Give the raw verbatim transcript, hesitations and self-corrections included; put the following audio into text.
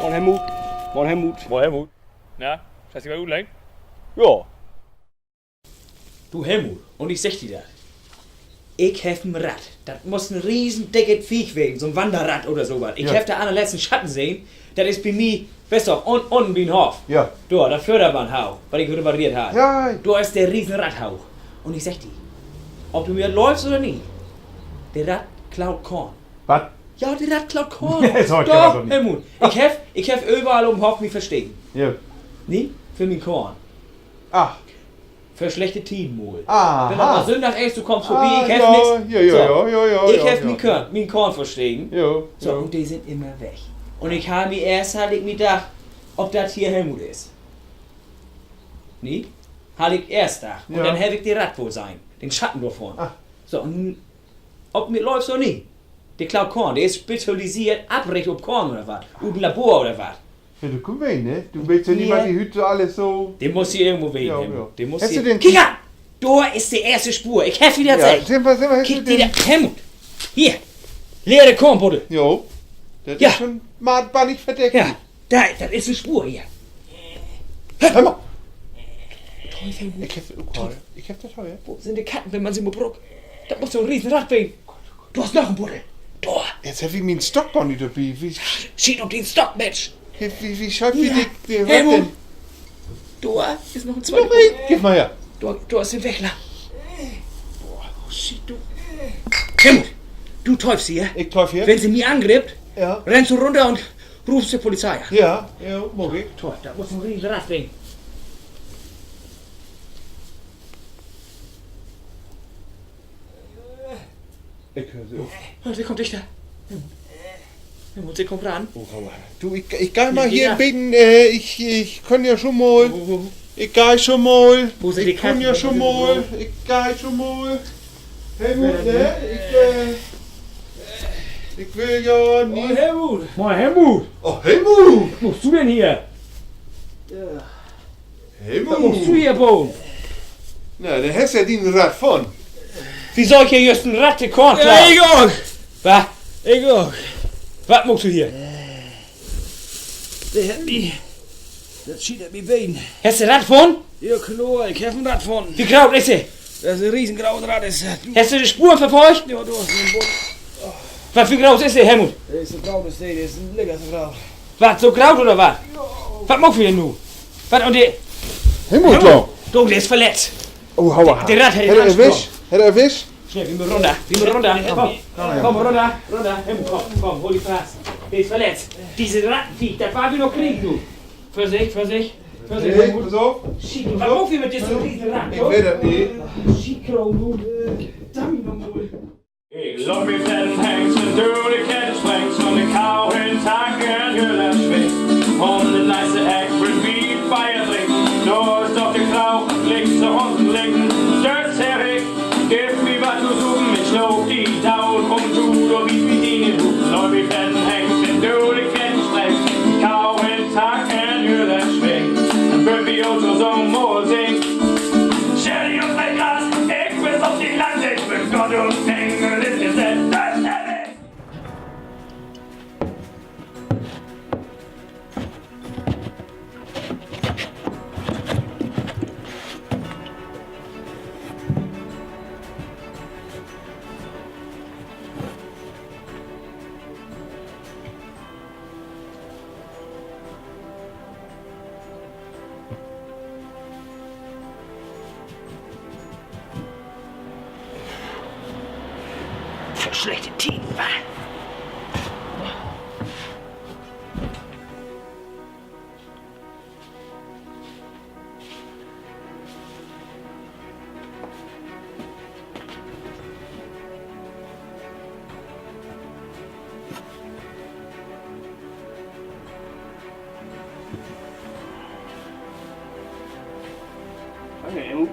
Moin, Helmut. Moin, Helmut. Moin, Helmut. Na, hest di wat utleggt? Ja. Du, Helmut, un ik segg di dat. Ik heff en Rad. Dat muss en riesen dicket Veeg ween, so'n Wannerrad oder so wat. Ik heff dat annerletzt in Schatten sehn. Dat is bi mi, weetst du, un-, unnen bi'n Hoff. Ja. Dor, dat Förderband, hau, wat ik repareert harr. Ja. Dor is de riesen Rad hau. Un ik segg di, of du mi dat leuvst oder nich, de Rad klaut Koorn. Wat? Ja, de Rad klaut Koorn. Nee, so wat gifft dat doch nich. Doch, Helmut. Ik heff, ik heff överall op'n Hoff mi versteken. Ja. Nee? För mien Koorn. Ach. För slechte Tieden mal. Aha. Wenn dat mal Sünndag is, du kummst vörbi, ik heff nix. Ja, ja, ja. Ik heff mien Koorn, mien Koorn versteken. Ja, so, un de sünd immer weg. Un ik harr mi eerst, harr ik mi dacht, of dat hier Helmut is. Nee? Harr ik eerst dacht. Un denn heff ik de Rad woll sehn. Den Schatten dorvun. So, un of du mi leuvst oder nich, de klaut Koorn, de is spezialiseert, Afdreck op Koorn oder wat. Ut en Labor oder wat. Ja, du, kumm ween, ne? Du weetst ja nie, wat de hüüt so allens so. De muss hier irgendwo ween, Helmut. De muss hier. Kiek an! Dor is de eerste Spoor. Ik heff di dat seggt. Kiek di dat, Helmut. Hier. Leere Koornbuddel. Jo. Dat is schon mal bannig verdeckt. Ja, dor, dat is en Spoor hier. Hör mal. Teufel, ik heff, ik heff dat höört. Wo sünd de Katten, wenn man se mal bruukt? Dat muss so'n riesen Rad ween. Dor is noch en Buddel. Dor. Nu heff ik mien Stock gor nich dorbi. Schiet op dien Stock, Minsch. Wo, wo schall ik de, de Rad denn? Dor is noch en tweete Buddel. Geev mal her. Dor, dor is de Weg lang. Schiet, du. Helmut, du teufst hier. Ik teuf hier. Wenn se mi angrippt, rennst du rünner un roopst de Polizei an. Ja, ja, maak ik. Toll, dat muss en riesen Rad ween. Ik höör se ok. Oh, de kummt dichter. Helmut, de kummt ran. Du, ik, ik gah mal hier en beten, ik, ik kunn ja schon mal, ik gah schon mal, ik kunn ja schon mal, ik gah schon mal. Helmut, ne? Ik, ik will ja nich. Moin, Helmut. Moin, Helmut. Oh, Helmut. Wat maakst du denn hier? Wat maakst du hier baven? Na, denn hest ja dien Rad funnen. Wo sall ik hier jüst en Rad de Koorn klauen? Ik ok. Wat? Ik ok. Wat maakst du hier? De hett mi, dat Schiet hett mi beten. Hest du dat Rad funnen? Ja, kloor, ik heff en Rad funnen. Wo groot is he? Dat is en riesengroot Rad, is dat. Hest du de Sporen verfolgt? Ja, dor is en Bund. Wat för groot is de, Helmut? De is so groot as de, de is en Licker so groot. Wat, so groot oder wat? Wat maakt wi denn nu? Wat, un de Helmut, du, de is verletzt. Oh, aua. De Rad hett em erwischt. Hett erwischt? Snell, wi mööt rünner, wi mööt rünner. Kumm, kumm, rünner, rünner. Helmut, kumm, kumm, hool di fast. De is verletzt. Disse Rattenviech, dat warrt wi noch kriegen, du. Vörsicht, Vörsicht, Vörsicht, Helmut. Pass op. Schiet, wat maakt wi mit disse Riesenratten? Ik weet dat nich. Schiet, Kram, du. Dummi noch mal. Ik loop mit den Hengst un dör de Kettensprengs un de Kau in Tacken, Jüller swingt. Üm de nächste Eck will wi Beer drinken. Dor is doch de Kau, links to unsen Linken. Dor is Erik, giff mi wat to supen, ik slaag di doot, un du, dor bi mi in de Huut. Loop mit den Hengst un dör de Kettensprengs, Kau in Tacken, Jüller swingt. Denn wüllt wi ok tosamen mal singen. Scherry un Gras, ik will op de Land, ik will Gott un Engel is geseggt, dat heff ik. För slechte Tieden, wa? Hallo.